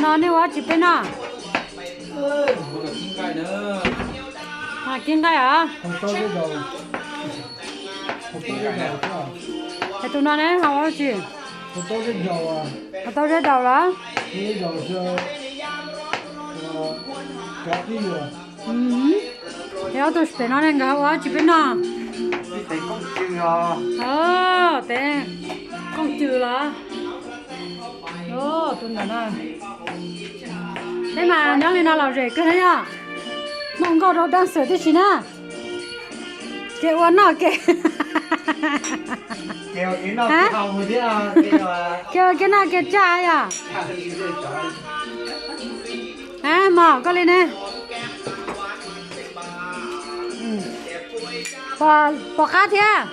Nej ua dab tsi peb noj? Kib nqaij os. Es tus no ne ho ua dab tsi? Ho tau zeb daus los? Es ob tug pem no ne nkawd ua dab tsi peb noj? Tev kooj cw los? Tus ntawm no. Peb mas nyob li no lom zem kawg na yom. Muaj nkauj rau dab xwm tib si na. Kev ua noj kev, kev ua kev noj kev tsa yom. Mog koj li ne. Pom qab thiab,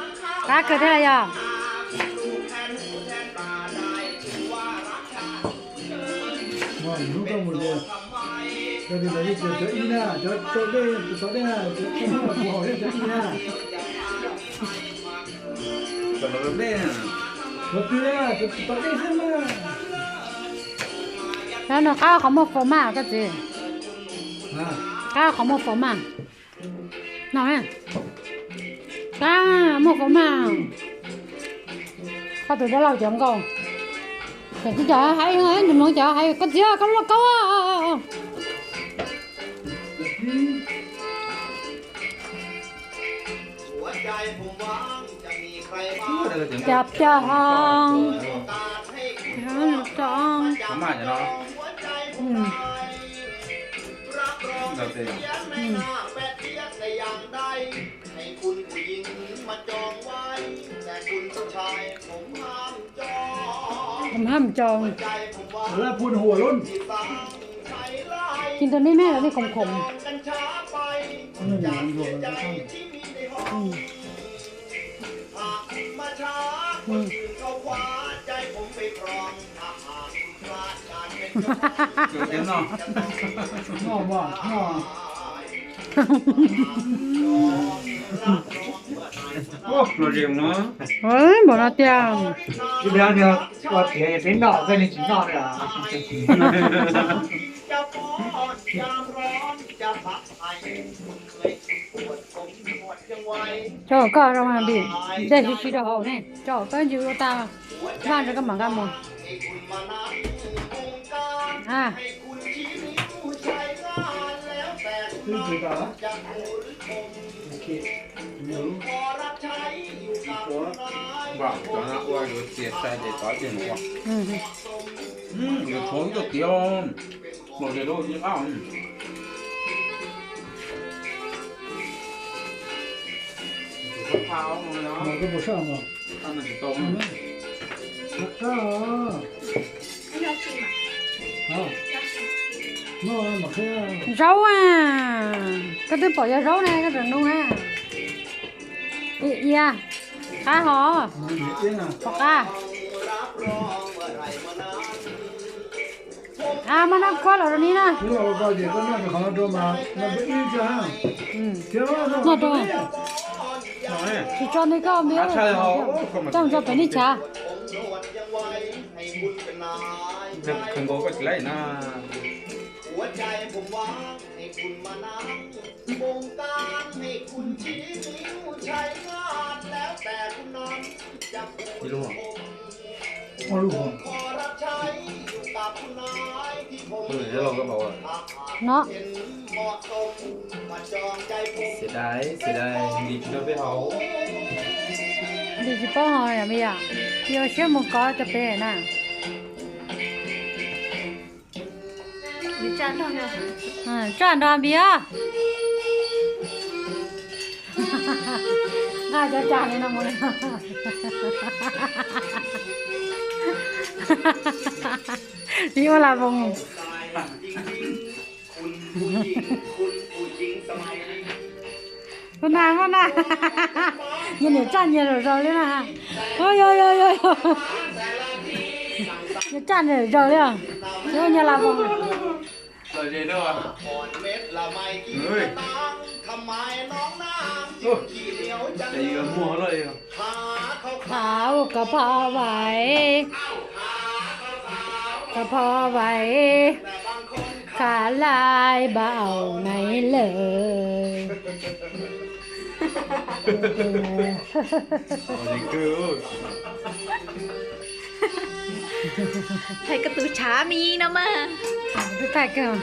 qab kawg thiab yog. Nws qab qhov muaj fo maj koj txiv. Qab qhov muaj fo maj. No, qab muaj fo maj. Koj tus dab laug cov nkauj. Cov tib cov hais, nws mloog cov hais koj txiv koj loj koj. Cov cov hoo. Hab cov. Ces tus nej me los nej khoom khoom. Npaum no tiag. Ua tiav peb noj, koj li tsis noj li. Tso koj rau mas npis, dej sib sib rau hauv ne, tso koj ncig ua tag vaj rau koj mam nqa mus. Yuav tshuav ib tug tiav, npaum li lub yeeb qab. Zaub a, koj twb pom yog zaub ne koj tseem nug na. Ia, qab hov, pom qab. A, maj nab kuab los rau ni na. Noj rau. Tsis tso nti koj npia, coj tso pem nej chav. No. Nti tsis paub hov yom, me yom, yuav siab mus kov rau pem na. Tsaj nrog npia. Nqa cov cas li no mus li. Ua la voos. Ua na, ua na. Nyias niam tsaj nyias zaum zaus li na. Nyias tsaj nyias zaum li os. Nyias la voos. Thab ua kov pha vais. Pho vais kha lai npau nais lawm. Hais koj tus tshav me no mas. Twb thaij kawg.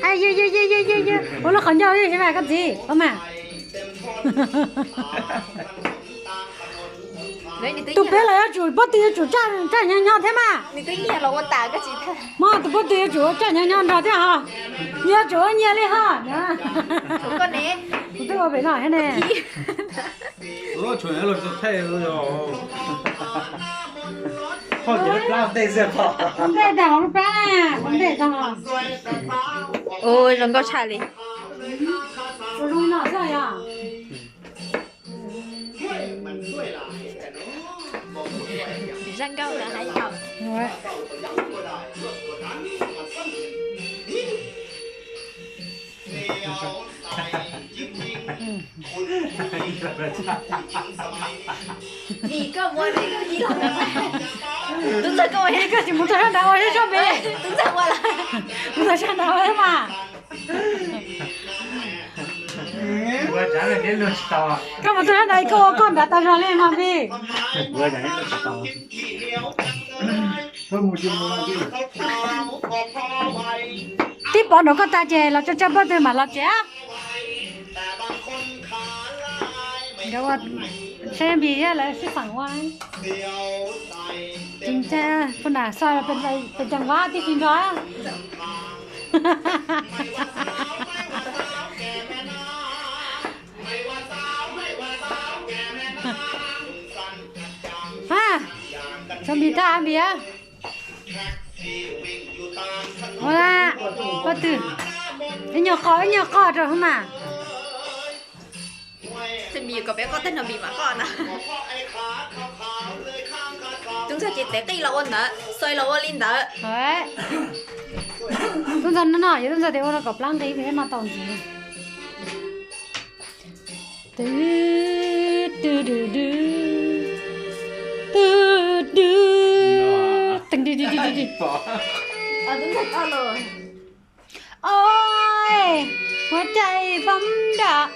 Ai, yog, yog, yog, yog, yog, yog. Ua lub qhov ncauj li mas koj txiv, ua mas. Tus peb los yuav tsum, pob tw yuav tsum tsa, tsa nyo nyo thiab mas. Mas tus pob tw yuav tsum tsa nyo nyo nrog thiab ho. Yuav tsum ua nyias li ho. Kuv twb ua pem no thiab ne. Ntej tag hauv lub plab, ntej tag. Ua zoo nkauj tshaj li. Ua zoo no xwb yog. Zaj nkauj ntawd hais tau. Vim koj mus, koj tsis mus txog sab nraud ua sab pem. Mus txog sab nraud mas. Koj mus txog sab nraud koj ua koj nrad tau zog li mas Vij. Tib pov nrog koj tag ces los tso tso pob tw mam los tsev. Nkawd ua seb Npis thiab lawv sib xeem ua. Tsis ntshai, kuv nam xoj pes tsawg vab tib si nrog. Tshuav Npis tag Npis. Ua, pob tw, ib nyuag qoj ib nyuag qoj rau hauv mas. Tej Npis kom peb qoj tej no Npis mam qoj na. Tub ntxawg ces tev qij los ua ntawd, xaws los ua li ntawd. Tub ntxawg no no, yog tub ntxawg tias ua rau kom plab nqis thiab no tau ntxiv. Tw, tw, tw, tw, tw, tw, tw, tw. Ôi, huab cai pom nram.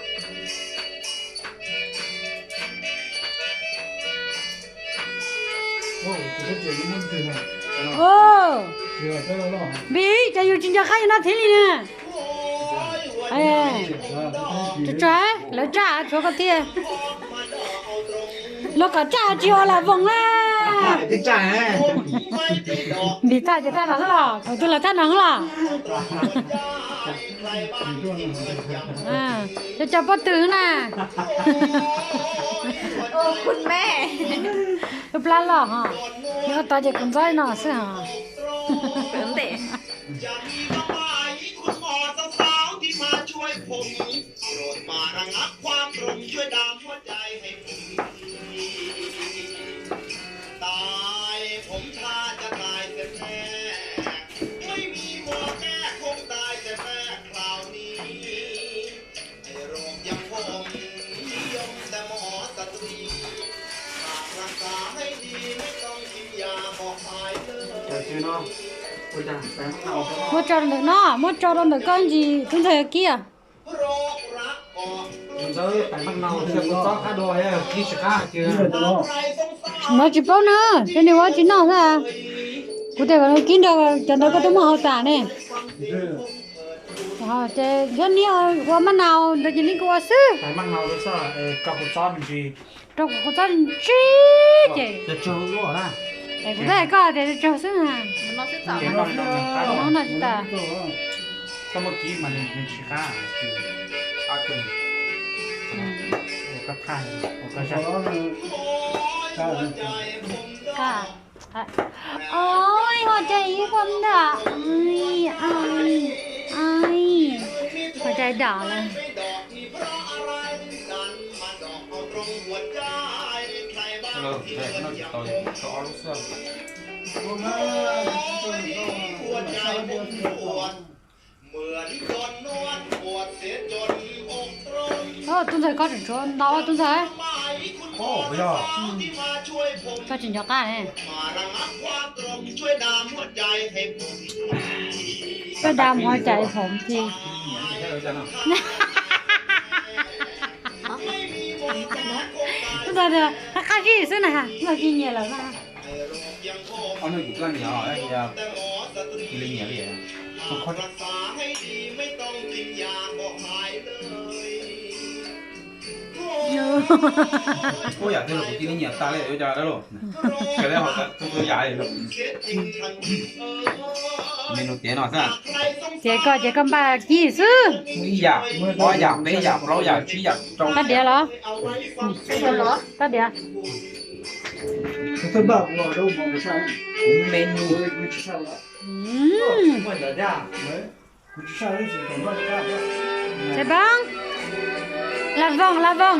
Vim ces yus tsis nco qab yus noj thiab li na. Tsuag tsuag, lawv tsaj tshuav koj tiag. Luag kom tsaj tsis ua lam voos na. Npis txaj ces txaj no xwb los, thaum twg los txaj no xwb los. Cov cov pob tw na. Lub plab loj ho. Nyob tod ces kuv ntxob no xwb ho. Muab tso rau ntawm no, muab tso rau ntawm koj ntsis tub ntxawg kiag. No tsis paub na, ces nws ua tsis noj xwb. Kuv tias kom nws kib nrog cov ntawd koj twb muab hau tas ne. Ces yog neb ua maj nau ntawd ces neb kuj ua xwb. Rau kuv txob ntsib ces. Es kuv twb hais koj tias tsaug xwb. No tsis tas. Oj, ho cai ib pom ntag. Ho cai dam lawm. Tub ntxawg, koj tseem tshuav ntau tub ntxawg. Koj tsis nco qab ne. Koj da muab cais phoom ti. Qab qab zij xwb na, tsis nyiam lawm na. Ua yam twg los kuv cia li nyiam tas li, ua cas dab laug? Sawv daws ho tus tus yam li. Menu tiav no xwb. Ces koj ces koj npaj kib xwb. Ib yam, ob yam, peb yam, plaub yam, tsib yam, rau. Kab diav los? Kab diav. Kuv menu. Tshais Npoob, Laj Voog, Laj Voog.